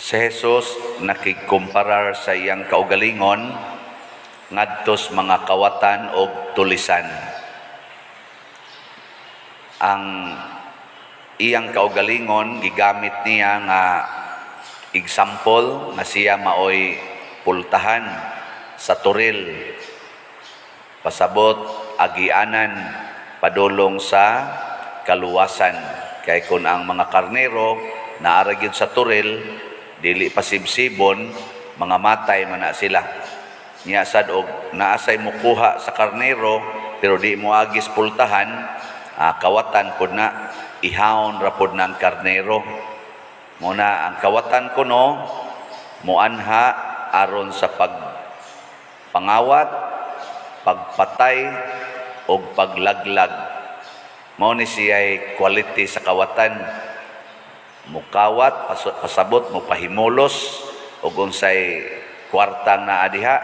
Si Jesus nakigkumparar sa iyang kaugalingon ngadtos mga kawatan og tulisan. Ang iyang kaugalingon gigamit niya nga example nga siya maoy pultahan sa toril, pasabot agianan padulong sa kaluwasan, kay kun ang mga karnero naa ra gyud sa toril, dili pasibsibon, mga matay man na sila. Niya sad og naa say mukuha sa karnero pero di mo agis pultahan, kawatan pod na, ihawon ra pod ng karnero. Mao na ang kawatan kuno muanha aron sa pagpangawat, pagpatay og paglaglag. Mao ni siya'y quality sa kawatan. Mukawat, pasabot, mupahimulos og unsay kwartang naa diha,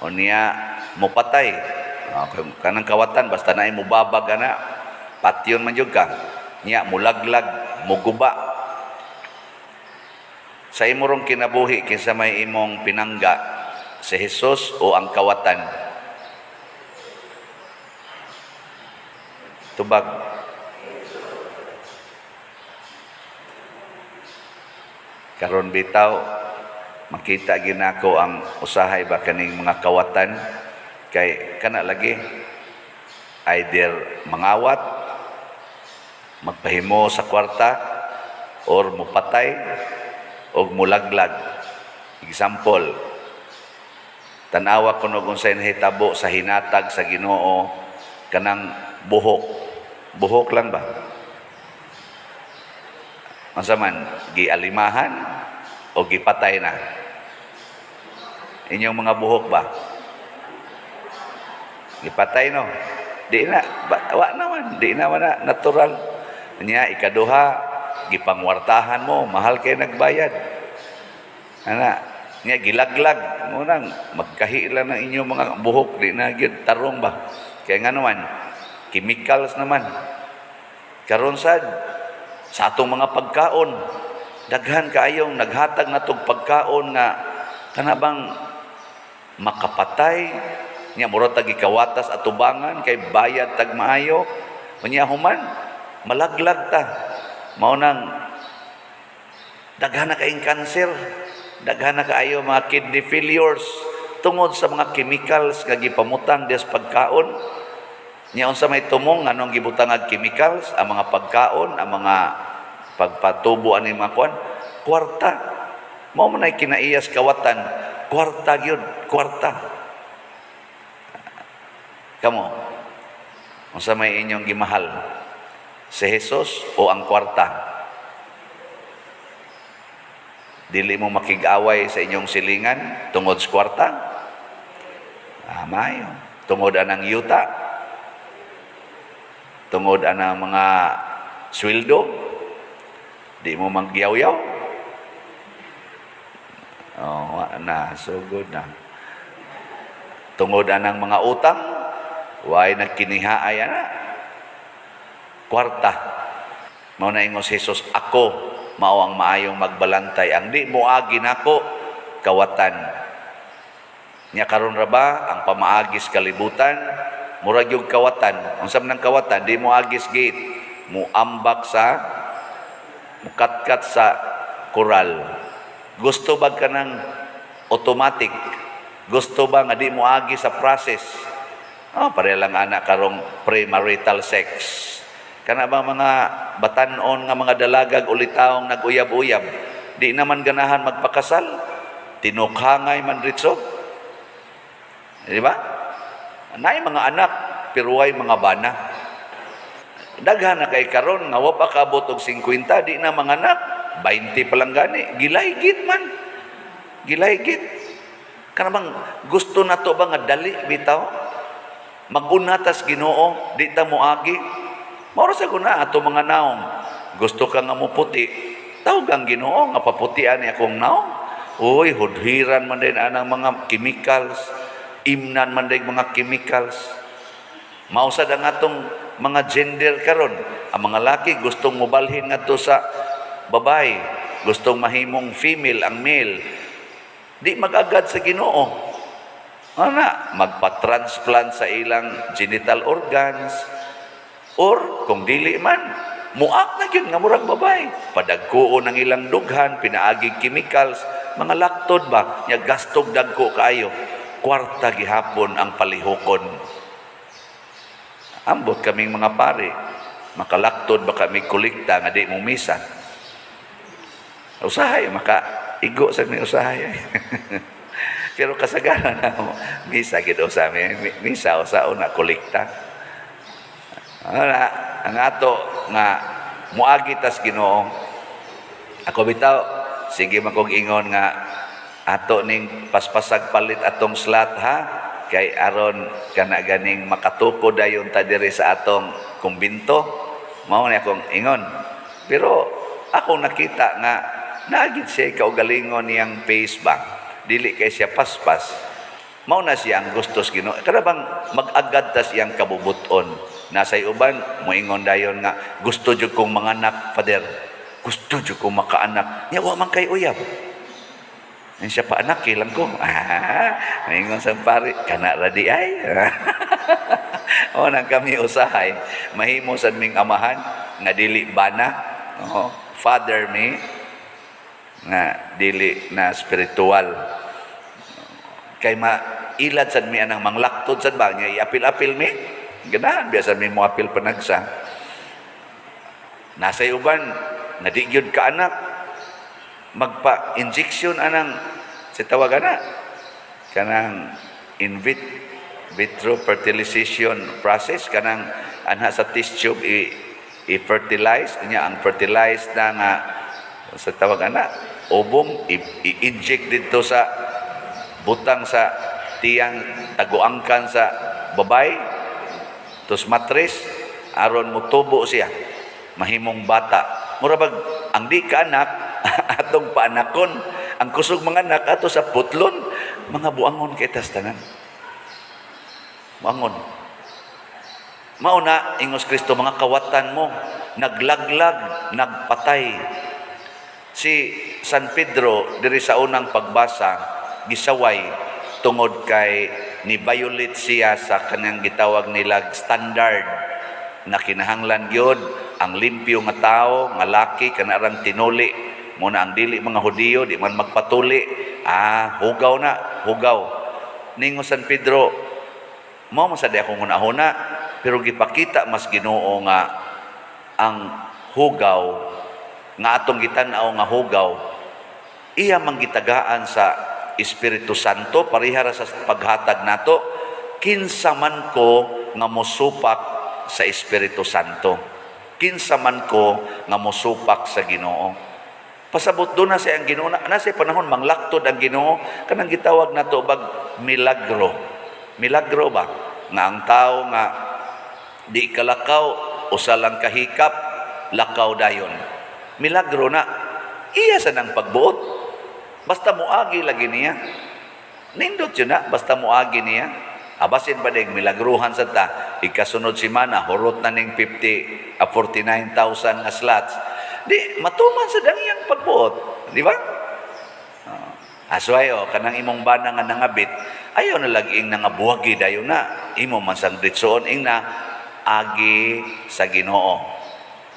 unya mupatay. Okay, kanang kawatan basta naay mubabag ana, patyon man jud ka. Nya mulaglag, muguba. Sa imong kinabuhi, kinsa may imong pinangga, si Jesus o ang kawatan? Tubag. Karon bitaw makita ginako ang usahay ba kaning mga kawatan, kay kana lagi either mangawat, magpahimo sa kwarta, or mupatay og mulaglag. Example, tan-awa kuno kung unsay nahitabo sa hinatag sa Ginoo kanang buhok. Buhok lang ba? Unsa man, gialimahan o gipatay na? Inyong mga buhok ba? Gipatay, no? Di na, ba, wa naman, di naman na, natural. Nya, ikaduha, gipangwartahan mo, mahal kay nagbayad. Ana, nya gilaglag mo nang magkahi lang ng inyong mga buhok, di na gyud tarong ba? Kaya nga naman, chemicals naman. Karon sad sa atong mga pagkaon, daghan kaayong naghatag natog pagkaon nga kana bang makapatay, nya mura tag gikawatas atubangan kay bayad tag maayo, unya human malaglag ta. Mao nang daghan na kaayong kanser, daghan na kaayo mga kidney failures tungod sa mga chemicals nga gipamutang des pagkaon. Nya unsa may tumong nganong gibutang og chemicals ang mga pagkaon, ang mga pagpatubo ani mga kuan, kwarta. Mao man ay kinaiyas kawatan, kwarta gyud, kwarta. Kamo, unsa may inyong gimahal? Si Jesus o ang kwarta? Dili mo makig-away sa inyong silingan tungod sa kwarta? Maayo. Tungod anang yuta? Tungod anang mga sweldo? Di mo magyaw-yaw? Oh, wa na, sugod na. Tungod anang mga utang? Way nagkinihaay ana. Kwarta. Mao na ingon si Jesus, ako mao ang maayong magbalantay. Ang di moagi nako kawatan. Nya karon ra ba ang pamaagis kalibutan murag yung kawatan. Unsa man ang kawatan? Di moagis gate, muambak sa, mukatkat sa koral. Gusto ba ka ng automatic? Gusto ba nga di moagi sa process? Oh, pareha lang ana karong premarital sex. Kana ba mga batan-on nga mga dalagag ulitawong nag-uyab-uyab, di naman ganahan magpakasal, tinukhangay man ritso. Di ba? Naay mga anak, pero way mga bana. Daghan na kay karon nga wa pa kaabot og 50, di na mga anak, 20 pa lang gani, gilaygit man. Gilaygit. Kana bang gusto na to ba nga dali bitaw? Mag-una tas Ginoo, di ta moagi. Mao ra sa guna ato mga naong. Gusto ka nga moputi, tawag ang Ginoo nga paputian ni akong naong. Uy, hudhiran man din anang mga chemicals, imnan man din mga chemicals. Mao sad ang atong mga gender karon. Ang mga laki gustong mobalhin ngadto sa babae. gustong mahimong female ang male, di mag-agad sa Ginoo. Ana, magpa-transplant sa ilang genital organs or kung dili man, muak na gyud nga murag babae. Padagkuon ang ilang dughan, pinaagig chemicals, mga laktod ba, nya gastog dagko kaayo. Kwarta gihapon ang palihukon. Ambot kaming mga pare, makalaktod ba kami kolekta nga di mo misa? Usahay, maka igo sa mi usahay. Pero kasagaran na misa gid usa mi, misa usa una kolekta. Ana, ang ato nga muagi tas Ginoo. Ako bitaw, sige man kog ingon nga ato ning paspasag palit atong slot ha, kay aron kana ganing makatukod dayon ta diri sa atong kumbinto. Mao ni akong ingon. Pero ako nakita nga naagid siya kaugalingon niyang face ba. Dili kay siya paspas. Mao na siya ang gustos Ginoo. Kada bang mag-agad tas iyang kabubuton. Nasay uban moingon dayon nga gusto jud kong manganak, Father. Gusto jud kong makaanak. Nya wa man kay uyab. Yan siya pa anak, lang ko. Ah, maingon sa pare, kana ra di ay. O nang kami usahay, mahimo sad ming amahan nga dili bana. Oh, father mi nga dili na spiritual. Kay mailad sad mi anang manglaktod sad ba nya iapil-apil mi. Ganahan biya sad mi moapil panagsa. Nasay uban nga di gyud ka anak, magpa-injection anang sa tawag ana kanang in vitro fertilization process, kanang anha sa test tube i-fertilize niya ang fertilized na nga sa tawag ana ovum, i-inject dito sa butang sa tiyang taguangkan sa babay tos matres aron motubo siya, mahimong bata. Mura bag ang di ka anak atong paanakon, ang kusog mga anak ato sa putlon. Mga buangon kay tas tanan, buangon. Mao na ingos Kristo, mga kawatan mo naglaglag, nagpatay. Si San Pedro diri sa unang pagbasa gisaway tungod kay ni violate siya sa kanyang gitawag nilag standard na kinahanglan gyud ang limpyo nga tao nga laki kanarang tinuli muna. Ang dili mga Hudiyo di man magpatuli. Ah, hugaw na hugaw. Ningo San Pedro, mao man sad akong hunahuna, pero gipakita mas Ginoo nga ang hugaw nga atong gitan-aw nga hugaw iya man gitagaan sa Espiritu Santo, pareha ra sa paghatag nato. Kinsa man ko nga mosupak sa Espiritu Santo? Kinsa man ko nga mosupak sa Ginoo? Pasabot do na siya ang Ginoo na siya panahon manglaktod ang Ginoo, kanang gitawag nato bag milagro. Milagro ba nga ang tao nga di kalakaw, usa lang kahikap, lakaw dayon? Milagro na. Iya sa nang pagbuot, basta moagi lagi niya. Nindot yun na, basta moagi niya. Abasin ba ding milagruhan sa ta, ikasunod simana hurot na ning 50 49,000 nga slots, di matuman sa dang iyang pagbuot, di ba? Asway o, kanang imong bana nga nangabit, ayaw na lagi nangabuwagi dayon na. Imo man sang ditsoon ing na agi sa Ginoo.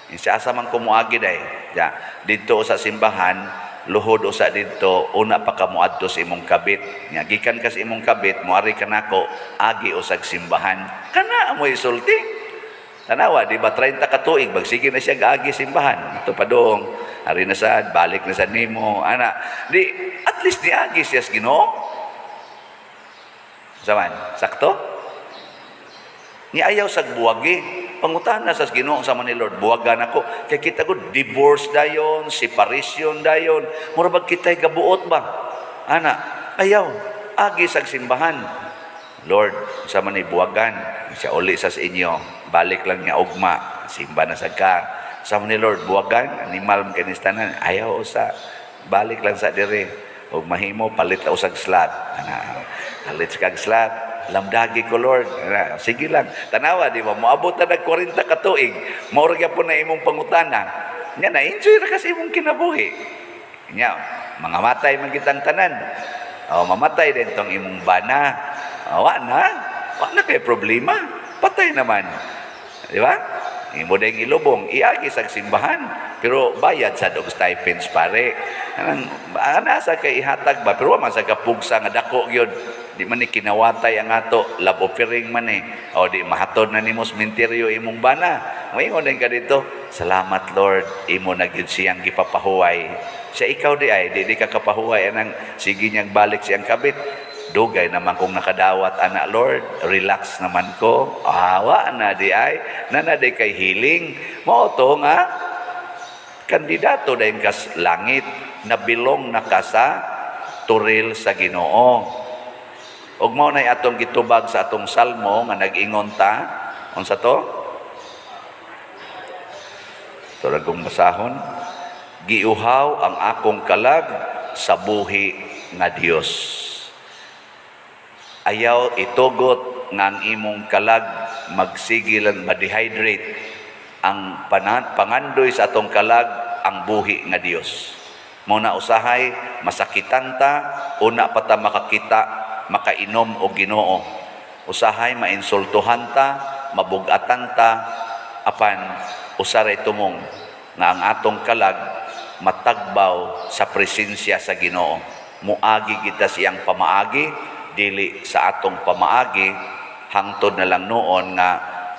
Insa asa man ko moagi day? Ya, didto sa simbahan, luhod usa didto, una pa ka moadto sa imong kabit. Nya gikan ka sa imong kabit, moari ka nako, agi usag simbahan. Kana mo isulti. Tanawa, di ba 30 ka tuig, magsige na siya gaagi simbahan. Ito pa dong, ari na sad, balik na sad nimo, ana. Di, at least niagi siya sa Ginoo. Saman, sakto? Ni ayaw sag buwagi. Pangutana sa Ginoo sa man ni Lord, buwagan ako. Kay kita ko divorce dayon, separation dayon. Mura bag kita'y gabuot ba? Ana, ayaw. Agi sa simbahan. Lord, sa man ni buwagan. Siya uli sa inyo. Balik lang niya ugma. Simba na sa ka. Sa man ni Lord, buwagan. Animal man kanistanan. Ayaw usa. Balik lang sa dire. Ug mahimo palit la usag slot. Ana, palit sa kag slot. Lamdagi ko, Lord. Ana, sige lang. Tanawa, di ba? Moabot na nag 40 ka tuig. Mao ra gyapon na imong pangutana. Nya na enjoy ra kasi imong kinabuhi. Nya, mga matay man kitang tanan. O, mamatay din tong imong bana. O, wa na. Wa na kay problema. Patay naman. Di ba? Imo ding ilubong, iagi sa simbahan. Pero bayad sa og stipends, pare. Anang ana sa kay ihatag ba, pero wa man sa kapugsa nga dako gyud. Di man ni kinawatay ang ato, love offering man eh. O di mahatod na nimo sa sementeryo imong bana. Moingon din ka dito, "Salamat Lord, imo na gyud siyang gipapahuway." Siya ikaw di ay, di ka kapahuway anang sige niyang balik siyang kabit. "Dugay naman kung nakadawat ana, Lord, relax naman ko." Awa na di ay, nana di kay healing. Mao to nga kandidato dayon kas langit, nabilong na ka sa toril sa Ginoo. Ug mao nay atong gitubag sa atong salmo nga nag-ingon ta, unsa to? Turag kong basahon, "Giuhaw ang akong kalag sa buhi nga Dios." Ayaw itugot nga ang imong kalag magsige lang ma-dehydrate. Ang pangandoy sa atong kalag, ang buhi nga Dios. Mao na usahay masakitan ta, una pa ta makakita, makainom og Ginoo. Usahay mainsultuhan ta, mabugatan ta, apan usaray tumong nga ang atong kalag matagbaw sa presensya sa Ginoo. Muagi kita siyang pamaagi, dili sa atong pamaagi, hangtod na lang noon nga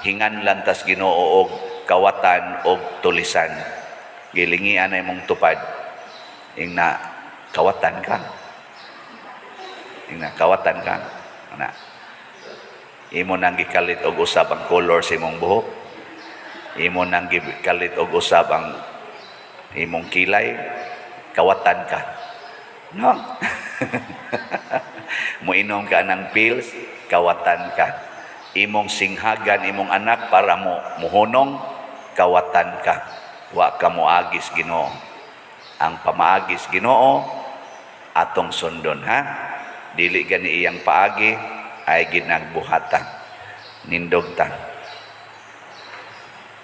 hinganlan tas Ginoo og kawatan og tulisan. Gilingian na imong tupad. Ingna, "Kawatan ka." Ingna, "Kawatan ka." Ana. Imo nang gikalit og usab ang color sa imong buhok. Imo nang gikalit og usab ang imong kilay. "Kawatan ka." No? Muinom ka ng pills, "Kawatan ka." Imong singhagan imong anak para mo muhunong, "Kawatan ka." Wa ka moagis Ginoo. Ang pamaagis Ginoo atong sundon, ha. Dili gani iyang paagi ay ginagbuhata. Nindog ta.